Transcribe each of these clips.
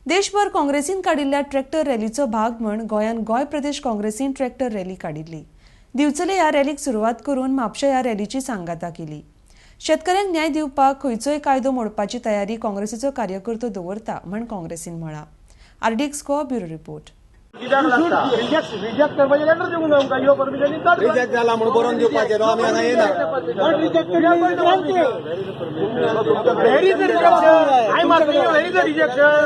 देशभर काँग्रेसीन काडिल्ल्या ट्रॅक्टर रॅलीचो भाग म्हण गोंयांत गोंय प्रदेश काँग्रेसीन ट्रॅक्टर रॅली काडिल्ली. दिवचले ह्या रॅलीक सुरवात करून म्हापशें ह्या रॅलीची सांगाता केली. शेतकऱ्यांक न्याय दिवपाक खंयचोय कायदो मोडपाची तयारी काँग्रेसीचो कार्यकर्तो दवरता म्हण काँग्रेसीन म्हळां. RDX Goa, bureau report. कित्याक लागता? रिजेक्ट, रिजेक्ट करपाचें लेटर दिवंक जाय आमकां. यो परमिशन. रिजेक्ट जाला म्हणून बरोवन दिवपाचें न्हू, आमी हांगा येना. Where is the rejection? I am asking you, where is the rejection?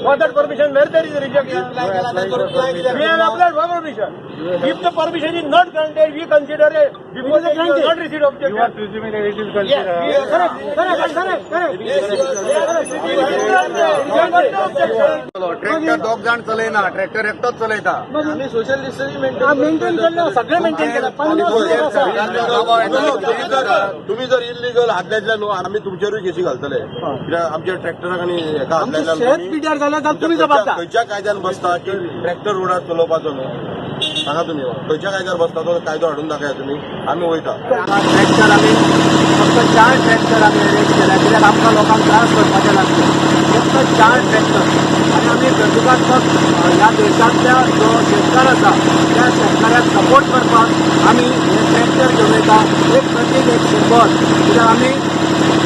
For that permission, where there is a rejection? We have applied for permission. If the permission is not granted, we consider a before that you have not received objection. You are presuming that it is Yes, considered. we are correct, correct, correct, correct. We have got no objection. Tractor दोग जाण चलयना, tractor एकटोच चलयता. आमी social distancing maintain केल्लें, सगळें maintain केलां. 50 लोक आसा. तुम्ही जर इलिगल हात लायतले न्हू, आमी तुमचेरूय केसी घालतले, कित्याक आमच्या ट्रॅक्टराक आनी हेका हात आमचें लायला. शेत पिड्यार जालें जाल्यार तुमी जबाबदार. खंयच्या कायद्यान बसता की ट्रॅक्टर रोडार चलोवपाचो न्हू? सांगा तुमी, खंयच्या कायद्यार बसता? तो कायदो हाडून दाखया तुमी, आमी वयता. ट्रॅक्टर आमी फक्त चार ट्रॅक्टर आमी अरेस्ट केल्या, कित्याक आमकां लोकांक त्रास करपाचे नासले. फक्त चार ट्रॅक्टर आनी आमी प्रतिकात्मक ह्या देशांतल्या जो शेतकार आसा त्या शेतकाऱ्याक सपोर्ट करपाक आमी हे ट्रॅक्टर घेवन येता. एक प्रतीक, एक सिंबॉल, कित्याक आमी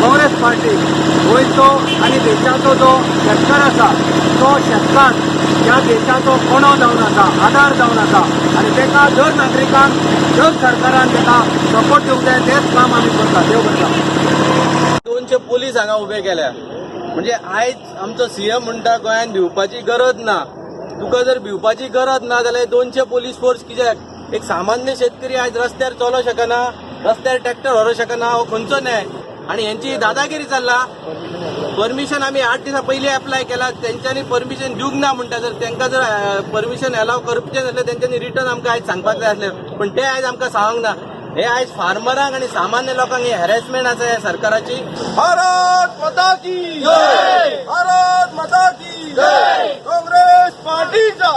काँग्रेस पार्टी गोंयचो आनी देशाचो जो शेतकार आसा तो शेतकार ह्या देशाचो कणो जावन आसा, आदार जावन आसा आनी ताका दर नागरिकान, दर सरकारान ताका सपोर्ट दिवंक जाय. तेच काम आमी करता. देव करता. 200 पोलीस हांगा उबे केल्या. म्हणजे आयज आमचो सीएम म्हणटा, गोंयांत भिवपाची गरज ना. तुका जर भिवपाची गरज ना जाल्यार 200 पोलीस फोर्स कित्याक? एक सामान्य शेतकरी आयज रस्त्यार चलो शकना, रस्त्यार ट्रॅक्टर व्हरूं शकना, हो खंयचो न्याय? आणि हेंची दादागिरी चल्ला. परमिशन आमी 8 दिसां पयलीं एप्लाय केला, तेंच्यांनी परमिशन दिवंक ना म्हणटा. जर तांकां जर परमिशन एलाव करचें जाल्यार तेंच्यांनी रिटर्न आमकां आयज सांगपाक जाय आसलें, पण ते आयज आमकां सांगूंक ना. हे आयज फार्मरांक आनी सामान्य लोकांक हे हॅरेसमेंट आसा ह्या सरकाराची. भारत माता की जय! भारत माता की जय! काँग्रेस पार्टीचा.